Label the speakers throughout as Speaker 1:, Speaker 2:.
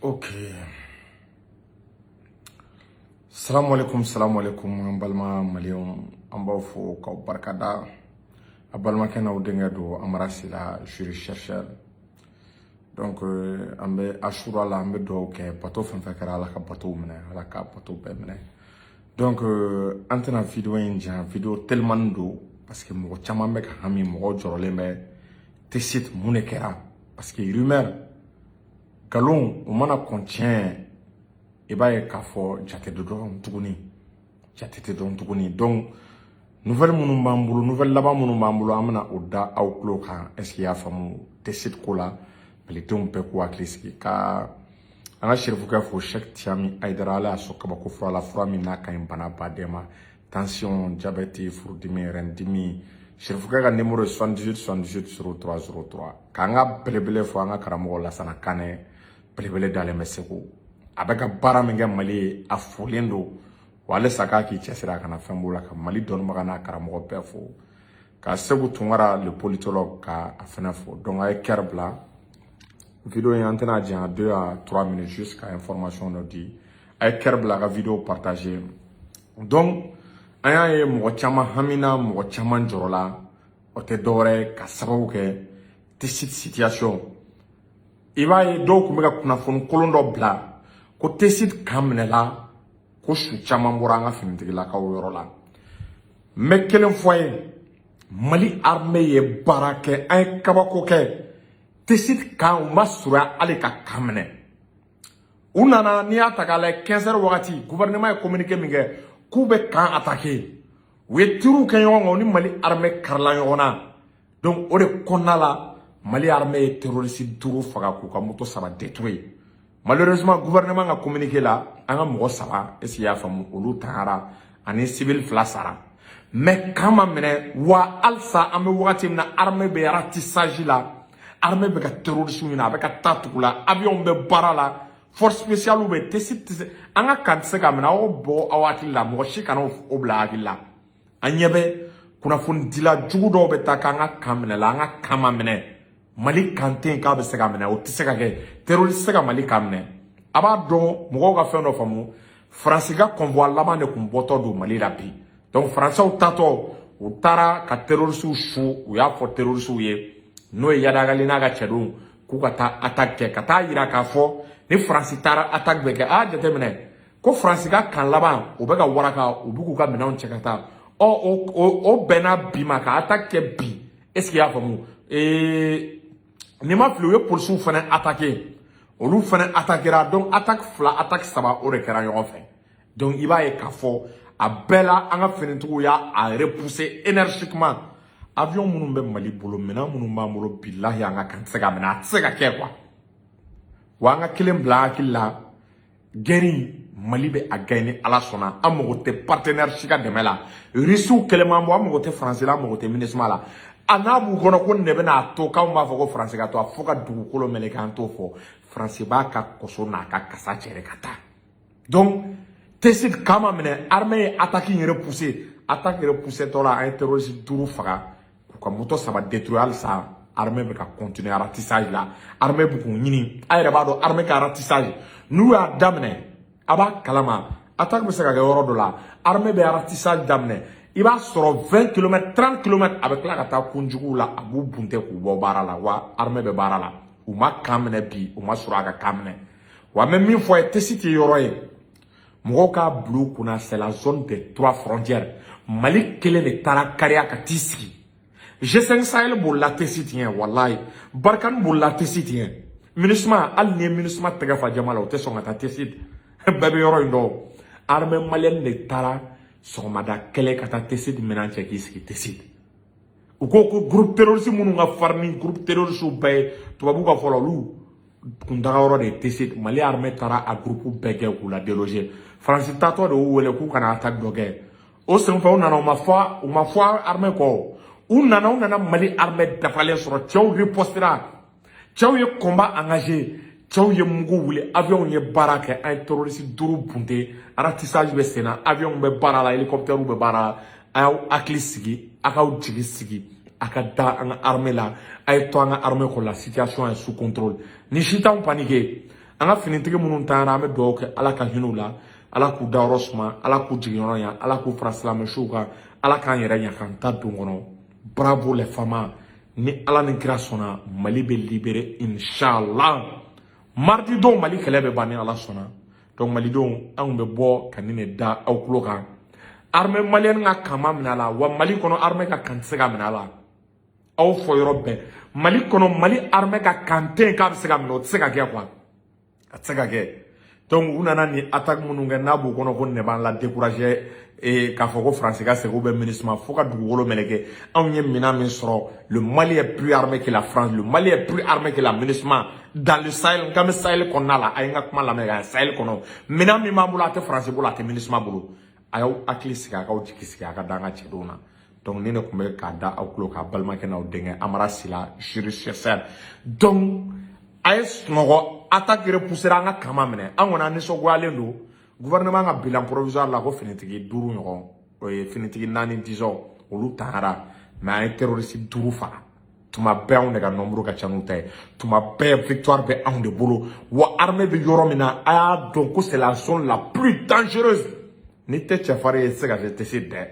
Speaker 1: Ok. Salamu alaikum, salamu alaikum, an balima maliyɛnw, an b'aw fo k'aw barikada. A balimakɛ n'aw denkɛ don, Amara Sila, juriste chercheur. Donc an bɛ Asura la, an bɛ dugawu kɛ, bato fɛn fɛn kɛra, Ala ka batow minɛ, Ala ka bato bɛɛ minɛ. Donc an tɛna vidéo in janya, vidéo telimani don, parce que mɔgɔ caman bɛ ka hami, mɔgɔw jɔrɔlen bɛ Tessit, mun de kɛra? Parce que rumeur, nkalon, o mana kɔn tiɲɛ, i b'a ye k'a fɔ jate tɛ dɔn tuguni, jate tɛ dɔn tuguni. Donc nouvelle minnu b'an bolo, nouvelle laban minnu b'an bolo, an bɛna o da aw tulo kan. Est ce que i y'a faamu? Tessit ko la, malidenw bɛɛ k'u hakili sigi ka an ka serifukɛ fo, Cheikh Tiami Ayidara. Ala y'a sɔn kabako fura la, fura min n'a ka ɲi bana baden ma, tension, diabète, furudimi, rɛndimi. Serifukɛ ka numéro ye 78 78 03 03. K'an ka belebele fɔ, an ka karamɔgɔ Lasana Kanɛ, belebele dalen bɛ Segu. A bɛ ka baara min kɛ Mali ye, a folen don wa. Halisa k'a k'i cɛsiri, a kana fɛn b'o la. Ka Mali dɔnnibaga n'a karamɔgɔ bɛɛ fo, ka Segu Tunkara, le politologue, ka a fɛnɛ fo. Donc a ye cœur bila vidéo in, an tɛna janya, 2 à 3 minutes, juste ka information dɔ di. A ye cœur bila, a ka vidéo partager. Donc an y'a ye, mɔgɔ caman hamina, mɔgɔ caman jɔrɔla. O tɛ dɔwɛrɛ ye ka sababu kɛ Tessit situation. I b'a ye, dɔw tun bɛ ka kunnafoni kolon dɔ bila ko Tessit kan minɛla, ko su caman bɔra an ka finitigilakaw yɔrɔ la. N bɛ kelen fɔ a ye: Mali armée ye baara kɛ, an ye kabako kɛ. Tessit kan, u ma surunya hali ka kan minɛ. U nana, n'i y'a ta k'a lajɛ, 15 heures wagati, gouvernement ye communiqué min kɛ k'u bɛ camp attaquer, u ye tirw kɛ ɲɔgɔn kan, u ni Mali armée karila ɲɔgɔn na. Donc o de kɔnɔna la, Mali armée ye terroriste duuru faga k'u ka moto saba détruire. Malheureusement, gouvernement ka communiqué la, an ka mɔgɔ saba, est ce que i y'a faamu, olu tagara ani civil fila sara, mais camp ma minɛ wa. Halisa an bɛ wagati min na, armée bɛ ratissage la, armée bɛ ka terroriste ɲini, a bɛ ka taa tugu la, avion bɛ baara la, force spéciale bɛ. Tessit tɛ se, an ka camp tɛ se ka minɛ. Aw bɔ aw hakili la, mɔgɔ si kana o bila hakili la. An ɲɛ bɛ kunnafonidila jugu dɔw bɛ taa k'an ka camp minɛ la. An ka camp ma minɛ. Mali camp tɛ yen k'a bɛ se ka minɛ, o tɛ se ka kɛ. Terroriste tɛ se ka Mali camp minɛ. A b'a dɔn, mɔgɔw ka fɛn dɔ faamu: Faransi ka convoi laban de tun bɔtɔ don Mali la bi. Donc Faransɛw tatɔ, u taara ka terroristew su, u y'a fɔ terroristew ye, n'o ye Iyad Ag Ghali n'a ka cɛdenw, k'u ka taa attaque kɛ, ka taa yira k'a fɔ ni Faransi taara attaque bɛ kɛ. A y'a jateminɛ ko Faransi ka camp laban, u bɛ ka waraka, u bɛ k'u ka minɛnw cɛ ka taa. Ɔ o bɛnna bi ma ka attaque kɛ bi. Est ce que i y'a faamu? N'i ma fili, u ye polisiw fana attaqué, olu fana attaquera. Donc attaque fila, attaque saba, o de kɛra ɲɔgɔn fɛ. Donc i b'a ye k'a fɔ a bɛɛ la, an ka finitigiw y'a a repousser énergiquement. Avion minnu bɛ Mali bolo, minɛn minnu b'an bolo, bilahi, an ka camp tɛ se ka minɛ, a tɛ se ka kɛ quoi. Wa an ka kelen bila hakili la: guerre in, Mali bɛ a gagner ni Ala sɔnna. An mago tɛ partenaire si ka dɛmɛ la. Russiw kɛlɛ man bɔ, an mago tɛ Faransi la, an mago tɛ MINUSMA la. A n'a b'u kɔnɔ ko nin de bɛna to k'anw b'a fɔ ko Faransi ka to a fo ka dugukolo meleke, an t'o fɔ. Faransi b'a ka kɔsɔ n'a ka kasa cɛ ka taa. Donc Tessit camp ma minɛ, armée ye attaque in repousser. Attaque repousser tɔ la, an ye terroriste duuru faga k'u ka moto saba détruire. Halisa armée bɛ ka continuer ratissage la, armée bɛ k'u ɲini. A yɛrɛ b'a dɔn, armée ka ratissage, n'u y'a daminɛ, a b'a kalama, attaque bɛ se ka kɛ yɔrɔ dɔ la, armée bɛ ratissage daminɛ, i b'a sɔrɔ 20 km, 30 km, a bɛ tila ka taa kunjuguw la, a b'u bunte k'u bɔ baara la. Wa armée bɛ baara la, u ma camp minɛ bi, u ma sɔrɔ a ka camp minɛ. Wa n bɛ min fɔ a ye, Tessit ye yɔrɔ ye, mɔgɔw k'a bila u kunna, c'est la zone des trois frontières. Mali kelen de taara kariya ka t'i sigi. G5 Sahel bolila Tessit ɲɛ, walayi. Barkhane bolila Tessit ɲɛ. MINUSMA, hali ni ye MINUSMA tɛgɛ fa jama la, o tɛ sɔn ka taa Tessit. Bɛɛ bɛ yɔrɔ in dɔn. Armée malienne de taara sɔgɔmada kɛlɛ ka taa Tessit minɛn cɛ k'i sigi Tessit. U ko ko groupe terroriste minnu ka farin ni groupe terroriste bɛɛ ye, tubabu ka fɔ la, olu kuntaga yɔrɔ de ye Tessit. Mali armée taara a groupe bɛɛ kɛ k'u la déloger. Faransi taatɔ de y'u wele k'u kana attaque dɔ kɛ. O senfɛ, u nana, u ma fɔ armée kɔ. U nana Mali armée dafalen sɔrɔ. Cɛw ripostera, cɛw ye combat engagé, cɛw ye mugu wuli, avion ye baara kɛ, an ye terroriste duuru bunte. Ratissage bɛ sen na, avion bɛ baara la, hélicoptère bɛ baara la. A y'aw hakili sigi, a k'aw jigi sigi, a ka da an ka armée la, a ye to an ka armée kɔ. La situation est sous contrôle, ni si t'anw paniquer. An ka finitigi minnu taara, an bɛ dugawu kɛ, Ala ka hinɛ u la, Ala k'u dayɔrɔ suma, Ala k'u jiginyɔrɔ ɲa, Ala k'u fara silamɛsiw kan, Ala k'an yɛrɛ ɲa k'an ta don kɔnɔ. Bravo les FAMa. Ni Ala ni kira sɔnna, Mali bɛ libéré inshallah mardi don. Mali kɛlɛ bɛ ban ni Ala sɔnna. Donc malidenw, anw bɛ bɔ ka nin de da aw tulo kan. Armée malienne ka camp ma minɛ a la wa. Mali kɔnɔ, armée ka camp tɛ se ka minɛ a la. Aw fɔ yɔrɔ bɛɛ, Mali kɔnɔ, Mali armée ka camp tɛ yen k'a bɛ se ka minɛ. O tɛ se ka kɛ quoi, a tɛ se ka kɛ. Donc u nana ni attaque minnu kɛ, n'a b'u kɔnɔ ko ne b'an la décourager k'a fɔ ko Faransi ka segin bɛ MINUSMA fo ka dugukolo meleke. Anw ye minɛn min sɔrɔ, le Mali est plus armé que la France, le Mali est plus armé que la MINUSMA dans le Sahel. N kan bɛ Sahel kɔnɔna la. A ye n ka kuma lamɛn ka Sahel kɔnɔ, minɛn min b'an bolo, a tɛ Faransi bolo, a tɛ MINUSMA bolo. A y'aw hakili sigi, a k'aw jigi sigi, a ka da an ka cɛdenw na. Donc ni ne tun bɛ k'a da aw tulo k'a balimakɛ n'aw denkɛ Amara Sila, juriste chercheur. Donc a ye sunɔgɔ, attaque repoussé, an ka camp ma minɛ. An kɔni, an nisɔngoyalen don gouvernement ka bilan provisoire la ko finitigi duuru ɲɔgɔn, o ye finitigi naani, disons, olu tagara, mais an ye terroriste duuru faga. Tuma bɛɛ anw de ka nombre ka ca n'u ta ye, tuma bɛɛ victoire bɛ anw de bolo. Wa armée bɛ yɔrɔ min na, a y'a dɔn ko c'est la zone la plus dangereuse. N'i tɛ cɛfarin ye, i tɛ se ka se Tessit dɛ.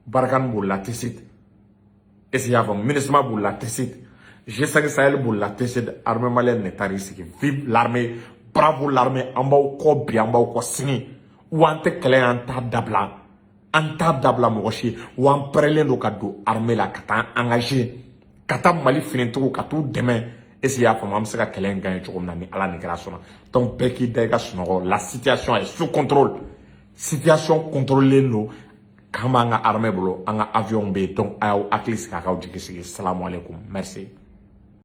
Speaker 1: Barkhane bolila Tessit, est ce que i y'a faamu? MINUSMA bolila Tessit, G5 Sahel bolila Tessit, armée malienne de taar'i sigi. Vive l'armée, bravo l'armée. An b'aw kɔ bi, an b'aw kɔ sini. Wa an tɛ kɛlɛ, an t'a dabila, an t'a dabila mɔgɔ si. Wa an pɛrɛlen don ka don armée la, ka taa engagé, ka taa Mali finitigiw ka t'u dɛmɛ. Est ce que i y'a faamu? An bɛ se ka kɛlɛ in gagner cogo min na, ni Ala ni kɛra sɔnna. Donc bɛɛ k'i da i ka sunɔgɔ, la situation est sous contrôle, situation contrôlée don. K'an b'an ka armée bolo, an ka avion bɛ yen. Donc a y'aw hakili sigi, a k'aw jigi sigi. Salamu aleykum, merci.